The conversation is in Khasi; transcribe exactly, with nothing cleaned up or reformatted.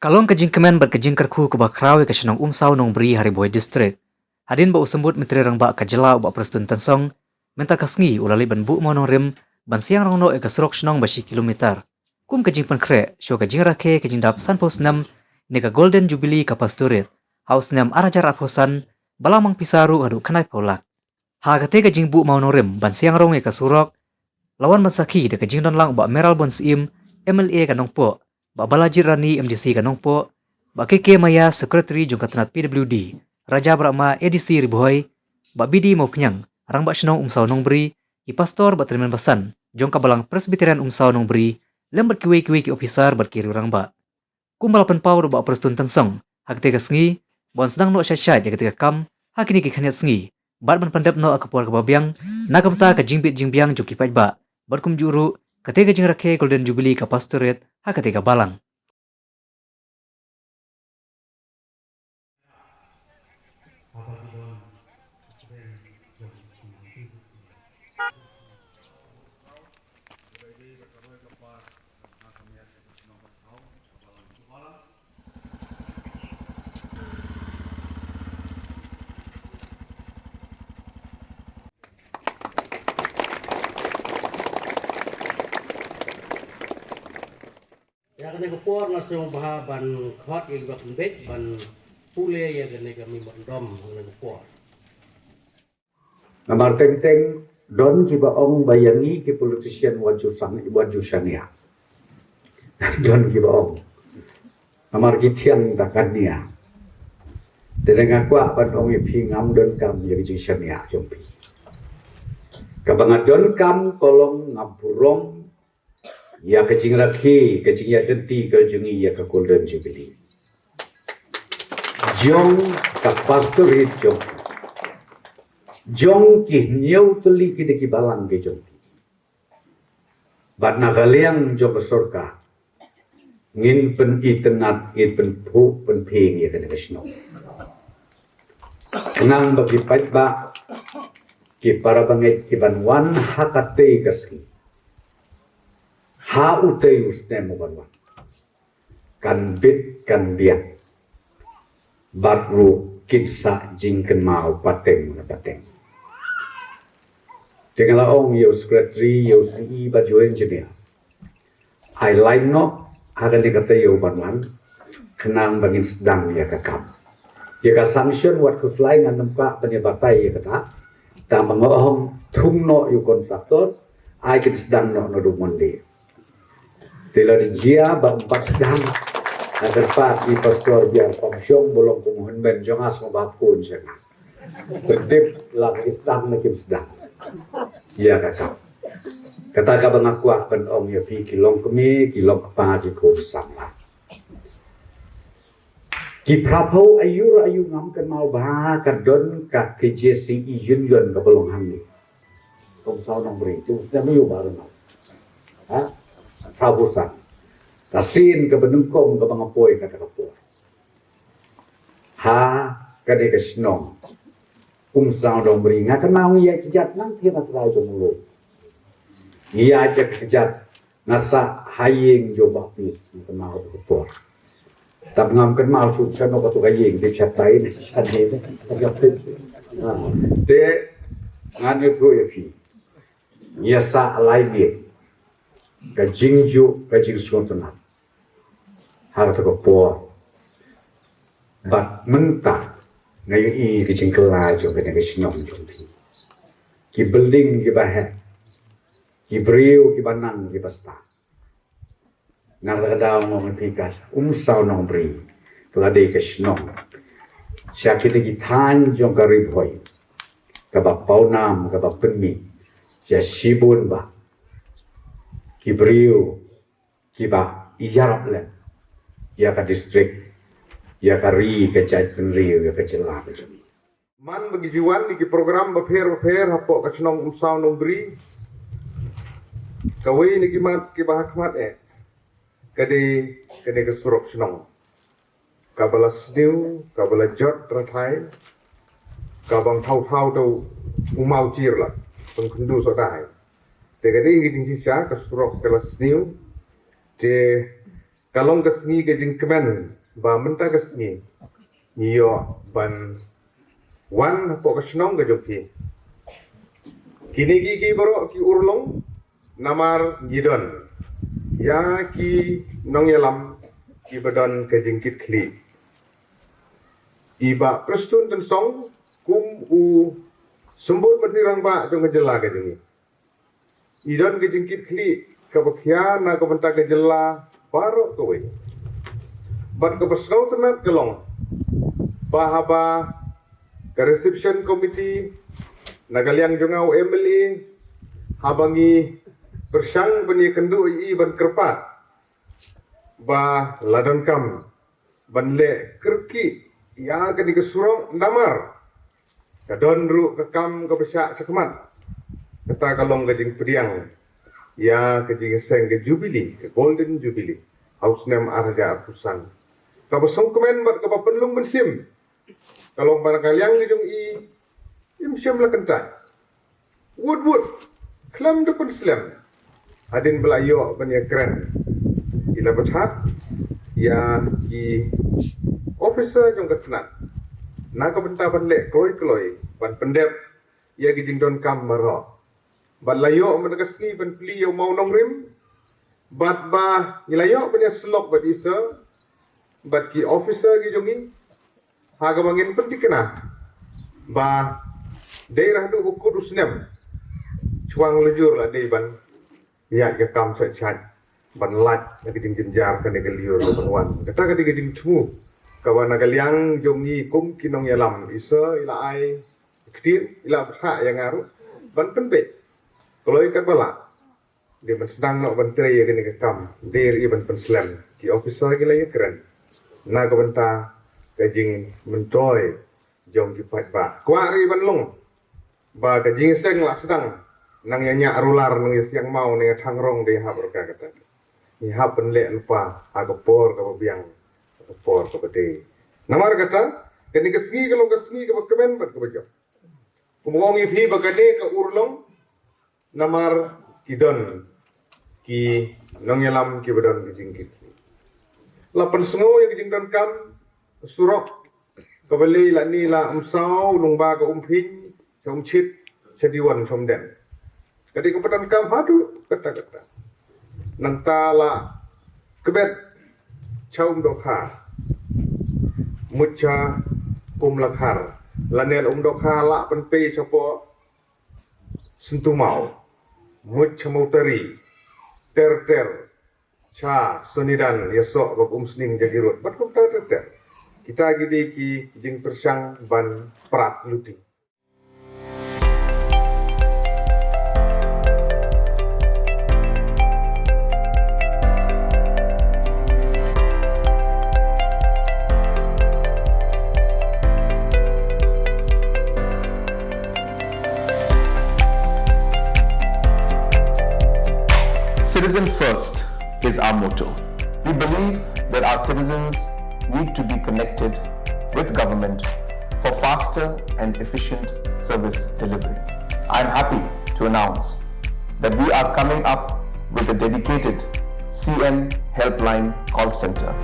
Ka long ka jingkmen bad ka jingkyrkhu kaba khraw ïa ka shnong Umsaw Nongbri ha Ri Bhoi District. Hadien ba u Symbud Myntri Rangbah ka jylla u Bah Prestone Tynsong mynta ka sngi u la leit ban buh mawnongrim ban siang rong noh ïa ka surok shnong ba shi kilometer. Kum ka jingpynkhreh shuwa ka jingrakhe ka jingdap sanphew snem ne ka Golden Jubilee ka Pastorate ha u snem ar hajar arphew san, ba la mang pisa ruh haduh khyndaiphew lak. Ha katei ka jingbuh mawnongrim ban siang rong ïa ka surok, la wan ban sakhi da ka jingdon lang u Bah Mayralborn Syiem, M L A ka Nongpoh, Bah Balajied Rani, M D C ka Nongpoh, Bah K K Maya, Secretary jong ka tnat P W D, Raja Brahma, A D C Ri Bhoi, Bah B D Mawphniang, Rangbah Shnong Umsaw Nongbri, ki pastor bad tymmen basan jong ka Balang Presbyterian Umsaw Nongbri, lem bad kiwei kiwei ki ophisar bad ki riew rangbah. Kumba la pynpaw ruh u Bah Prestone Tynsong ha katei ka sngi, ban sdang noh shai shai ïa katei ka kam ha kine ki khyndiat sngi bad ban pyndep noh ha ka por kaba biang na ka bynta ka jingbit jingbiang jong ki paidbah bad kumjuh ruh katei ka jingrakhe Golden Jubilee ka Pastorate ha katei ka balang. Ïa kane ka por nga sngewbha ban khot ïa kiba pynbeit ban pule ïa kane ka memorandum ha kane ka por. Namar teng teng don kiba ong ba ïa ngi ki politician wat ju sang, wat ju shaniah. Don kiba ong. Namar ki thiang da ka nia. Te nga kwah ban ong ïa phi, ngam donkam ïa ka jingshaniah jong phi. Kaba nga donkam ka long nga burom ïa ka jingrakhe, ka jingïaid lynti ka jong ngi ïa ka Golden Jubilee jong ka Pastorate jong, jong ki hynñiew tylli ki da ki balang ki jong. Bad na ka liang jong ka sorkar ngin pynitynnad, ngin pynphuh pynphieng ïa kane ka shnong. Khnang ba ki paidbah, ki para bangeit ki ban wan ha katei ka sngi, ha utei u snem u ban wan, kan bit kan biang. Bad ruh kin sa jingkynmaw pateng na pateng. Te nga la ong ïa u secretary, ïa u C E bad ïa u engineer. Ai line noh ha kane ka taïew ban wan, khnang ba ngin sdang ïa ka kam. Ïa ka sanction wat khuslai ngan ym kwah ban ïa batai ïa kata. Tang ba nga ong thung noh ïa u contractor, ai kin sdang noh naduh Monday. Te lada jia ba ym pat sdang, ha kyrpad i pastor Biar Pamshong, ba long kum u hynmen jong nga, sngewbha phone sha nga. Pyntip la ki sdang ne kim sdang ïa ka kam. Kata kaba nga kwah ban ong ïa phi ki longkmie, ki longkpa, ki khun samla. Ki phraphew aiu aiu ngam kynmaw ba ka don ka K J C E Union kaba long hangne. Kong Saw Nongbri, tu sdang ïa u ba ron. Ha? Phraphew san. Ka sien kaba nyngkong kaba nga poi kata ka por. Ha kane ka shnong Umsaw Nongbri, nga kynmaw ngi ïaid kjat nangta na trai jong u. Ngi ïaid kjat na sah ha ïing jong Baptist, nga kynmaw ka por. Tang ngam kynmaw shuh shano katu ka ïing, dei shatai ne shane ne. Ah, te ngan ïathuh ïa phi. Ngi ïa sah lai miet. Ka jingjuh, ka jingsngewtynnat. Ha kata ka por. Bad mynta nga ïohi ka jingkylla jong kane ka shnong jong phi. Ki building kiba heh. Ki briew kiba nang kiba stad. Nga la ka daw ngong phi ka Umsaw Nongbri. Ka la dei ka shnong sha kine ki thaiñ jong ka Ri Bhoi. Kaba pawnam, kaba pynmih ïa shibun bah ki briew kiba ïarap lem ïa ka district, ïa ka ri, ka jaitbynriew, ïa ka jylla ka jong ngi. Man ba ngi ju wan ïa ki program bapher bapher hapoh ka shnong Umsaw Nongbri. Kawei na ki mat kiba ha khmat eh ka dei kane ka surok shnong. Kaba la sniew, kaba la jot rathai, kaba ym thaw thaw te u maw jir la, tang khyndu soh dai. Te ka dei ka jingshisha, ka surok ka la sniew, te Ka long ka sngi ka jingkmen ba mynta ka sngi ngi ïoh ban wan hapoh ka shnong ka jong phi. Kine ki ki baroh ki urlong namar ngi don ïa ki nongïalam kiba don ka jingkitkhlieh. I Bah Prestone Tynsong kum u Symbud Myntri Rangbah jong ka jylla ka jong ngi. I don ka jingkitkhlieh kaba khia na ka bynta ka jylla baroh kawei. Bad kaba sngewtynnat ka long ba haba ka reception committee na ka liang jong nga u M L A, haba ngi pyrshang ban ïakynduh ïa i ban kyrpad ba la donkam ban leh kyrkieh ïa kane ka surok namar ka don ruh ka kam kaba shah shakhmat. Kata ka long ka jingpdiang ïa ka jingïaseng ka Jubilee, ka Golden Jubilee ha u snem ar hajar arphew san. Kaba sngewkmen bad kaba pynlong mynsiem ka long ba na ka liang ka jong i, im shym la kyntait. Wut wut khlem da pynslem hadien ba la ïoh ban ïakren, i la bthah ïa ki officer jong ka tnat na ka bynta ban leh kloi kloi ban pyndep ïa ki jingdonkam baroh. Bad la ïoh mynta ka sngi ban plie ïa u mawnongrim bad ba ngi la ïoh ban ïasyllok bad i sir bad ki officer ki jong ngi. Ha kaba ngin pynthikna ba dei ra haduh ba kut u snem shuwa lujur la dei ban ïaid ka kam shait shait ban lait na ka jingjynjar kane ka lyiur ka ban wan. Kata ka dei ka jingthmu kaba na ka liang jong ngi kum ki nongïalam, i sir i la ai ktien, i la bthah ïa nga ruh ban pynbeit kloi katba lah. Dei ban sdang noh ban trei ïa kane ka kam, dei ruh ban pynslem ki officer ki la ïakren na ka bynta ka jingmyntoi jong ki paidbah. Kwah ruh ban long ba ka jingïaseng la sdang, nang ïa ñiah rular, nang ïa siang maw, nang ïa thang rong, dei hap ruh ka kata. Ngi hap ban leh lypa ha ka por kaba biang, ha ka por kaba dei. Namar kata kane ka sngi ka long ka sngi kaba kmen bad kaba jop. Kumba ong ïa phi ba kane ka urlong namar ki don ki nongïalam kiba don ki jingkitkhlieh. La pynsngew ïa ki jingdonkam surok kaba lei lane la Umsaw lyngba ka Umphing sha Umshit sha Diwon sha Umden. Ka dei kaba donkam haduh katta katta. Nangta la kbet sha Umdohkha mut sha Umlakhar lane la Umdohkha la pynpei shapoh Syntumaw, mut sha Mawtari, ter ter sha Sonidan, ïasoh bad Umsning, Jagiroad bad kumta ter ter. Kita ki dei ki jingpyrshang ban prat luti. Citizen first is our motto. We believe that our citizens need to be connected with government for faster and efficient service delivery. I am happy to announce that we are coming up with a dedicated C M Helpline call center.